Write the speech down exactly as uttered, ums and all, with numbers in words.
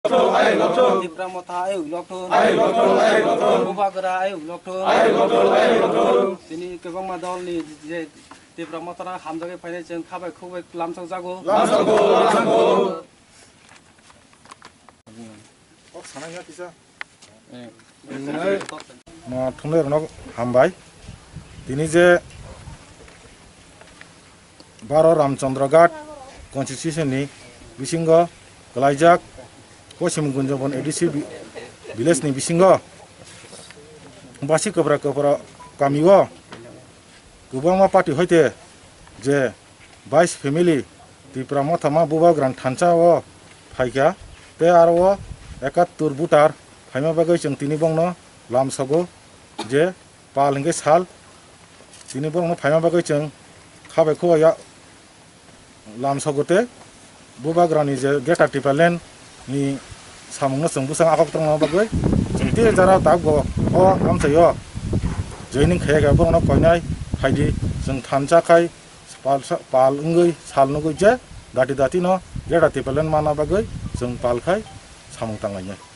Tipra Motha ayuk lokthung. Ayuk lokthung, ayuk lokthung. Bubagra ayuk lokthung. Ayuk lokthung, ayuk lokthung. Tini kwbangma dolni je Tipra Mothano hamjagwi phainai chwng khabai khukbai lamsokjago. Lamsokgo, lamsokgo. Kok sanai ya kisa. Ma thumnairokno hambai. Tini je baro Ramchandra Ghat constituency ni bisingo kwlaijak Poschim Gunjabon A D C vi-, village ni bisingo basi kwpra kwpra kamio kwbangma party hoite je bais family Tipra Mothama Bubagrani thansa o phaikha, tei aro o ekattur voter phaima bagwi chwng tini bongno lamsogo je pal hwnkhe sal tini borokno phaima bagwi chwng khabai khua ya lamsogo tei Bubagrani je Greater Tipraland ni samungno chwng bwsang akhok tongna bagwi chwng tei jara tabgo o amchaio joining khaiya khe borokno koinai phaidi chwng thansa khai pal sa-, pal wngwi sal nugwi je dati dati no Greater Tipraland manna bagwi chwng pal khai samung tanglainai.